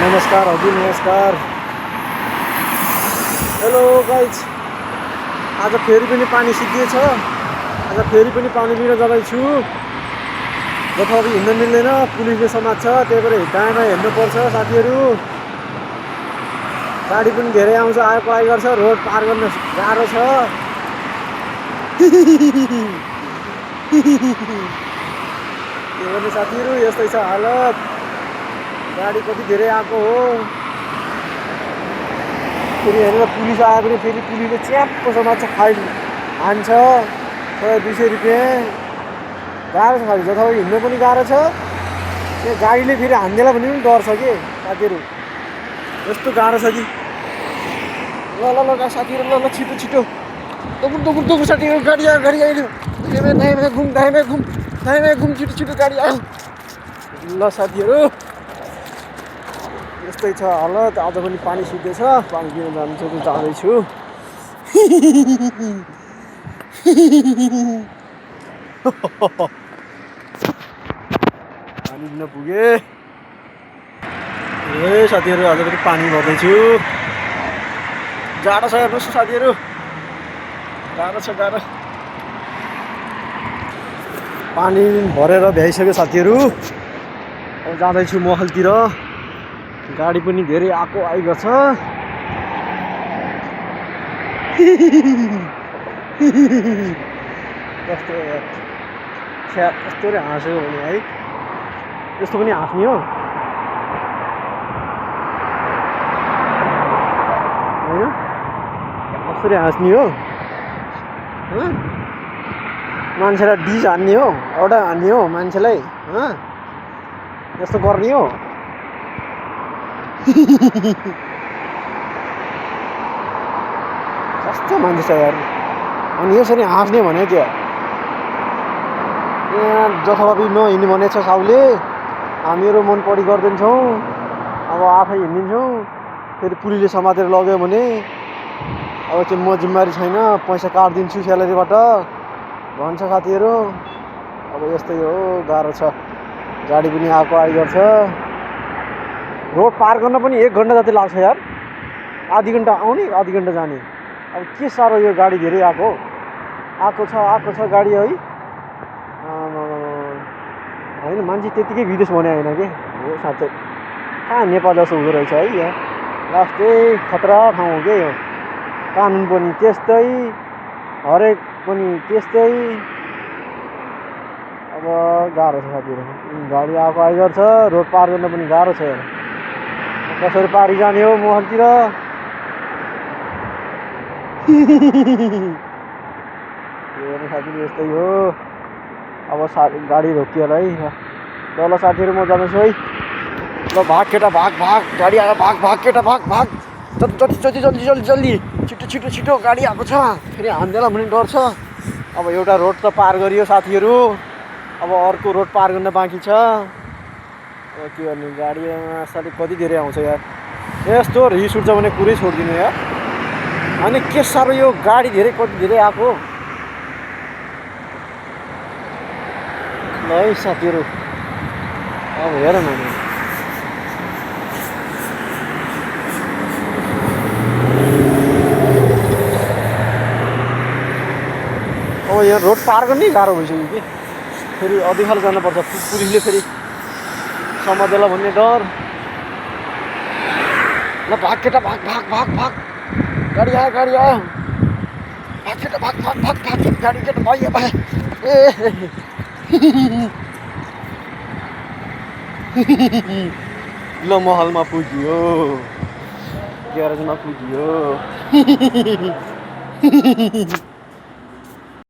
नमस्कार हजुर, नमस्कार। हेलो गाइज, आज फेरि पनि पानी सिद्धिएछ। आज फेरि पनि पानी लिन जाँदैछु। जथाभावी हिँड्न मिल्दैन, पुलिसले समात्छ, त्यही भएर दायाँ हेर्नुपर्छ साथीहरू। गाडी पनि धेरै आउँछ, आएको आइ गर्छ, रोड पार गर्न गाह्रो छ। के गर्ने साथीहरू, यस्तै छ हालत। गाडी कति धेरै आएको हो। फेरि हेरेर पुलिस आयो भने फेरि पुलिसले च्याप्प समात्छ, फाइन हान्छ 100-200 रुपियाँ। गाह्रो छ खालि, जथाभावी हिँड्नु पनि गाह्रो छ। त्यो गाडीले फेरि हान्देला भन्ने पनि डर छ कि साथीहरू, यस्तो गाह्रो छ कि। ल ल ल साथीहरू, ल ल छिटो छिटो दोगुर साथीहरू, गाडी आयो दाहिँमा घुम छिटो छिटो गाडी आयो। ल साथीहरू, यस्तै छ हालत। आज पनि पानी सुक्दैछ, पानी पिउन जाँदैछु। पानी पिउन पुगे। ए साथीहरू, आज पनि पानी भर्दैछु। जाडो छ हेर्नुहोस् साथीहरू, गाह्रो छ गाह्रो। पानी भरेर भ्याइसक्यो साथीहरू। अब जाँदैछु महलतिर। गाडी पनि धेरै आएको आइ गर्छ। कस्तो हाँस्यो भने है, यस्तो पनि हाँस्ने हो होइन? कसरी हाँस्ने हो? मान्छेलाई डिस हान्ने हो, एउटा हान्ने हो मान्छेलाई? यस्तो गर्ने हो? कस्तो मान्छे छ यार। अनि यसरी हाँस्ने भने क्या, यहाँ जथाभावी नहिँड्ने भनेछ साउले। हामीहरू मन परी गरिदिन्छौँ, अब आफै हिँडिदिन्छौँ। फेरि पुलिसले समातेर लग्यो भने अब चाहिँ म जिम्मेवारी छैन, पैसा काटिदिन्छु स्यालेरीबाट भन्छ साथीहरू। अब यस्तै हो, गाह्रो छ। गाडी पनि आएको आइ गर्छ। रोड पार गर्न पनि 1 घन्टा जति लाग्छ यार। आधी घन्टा आउने, आधी घन्टा जाने। अब के साह्रो, यो गाडी धेरै आएको छ गाडी है। होइन, मान्छे त्यतिकै विदेश भने होइन कि हो साँच्चै। कहाँ नेपाल जस्तो हुँदो रहेछ है यहाँ। लास्टै खतरा ठाउँ हो क्या यो। कानुन पनि त्यस्तै, हरेक पनि त्यस्तै। अब गाह्रो छ साथीहरू, गाडी आएको आइ गर्छ। रोड पार गर्न पनि गाह्रो छ यार। कसरी पारी जाने हो महलतिर? के गर्ने साथीहरू, यस्तै हो। अब गाडी रोकियो है। ल साथीहरू, म जाँदैछु है। ल भाग केटा, भाग गाडी आयो, भाग केटा, भाग जल्दी छिटो गाडी आएको छ। फेरि हान्देला भन्ने डर छ। अब एउटा रोड त पार गरियो साथीहरू, अब अर्को रोड पार गर्न बाँकी छ। अब के गर्ने, गाडीमा साथी कति धेरै आउँछ यार। यस्तो रिस उठ्छ भने कुरै छोडिदिनु यार। अनि के साह्रो यो गाडी कति धेरै आएको। ल है साथीहरू, अब हेर न, अब यहाँ रोड पार गर्ने गाह्रो भइसक्यो कि। फेरि अधिकाल जानुपर्छ, पुलिसले फेरि समातेला भन्ने डर। ल भाग केटा, भाग गाडी आयो। भाग केटा, भाग गाडी केटा, भयो ए ल महलमा पुग्यो, ग्यारेजमा पुग्यो।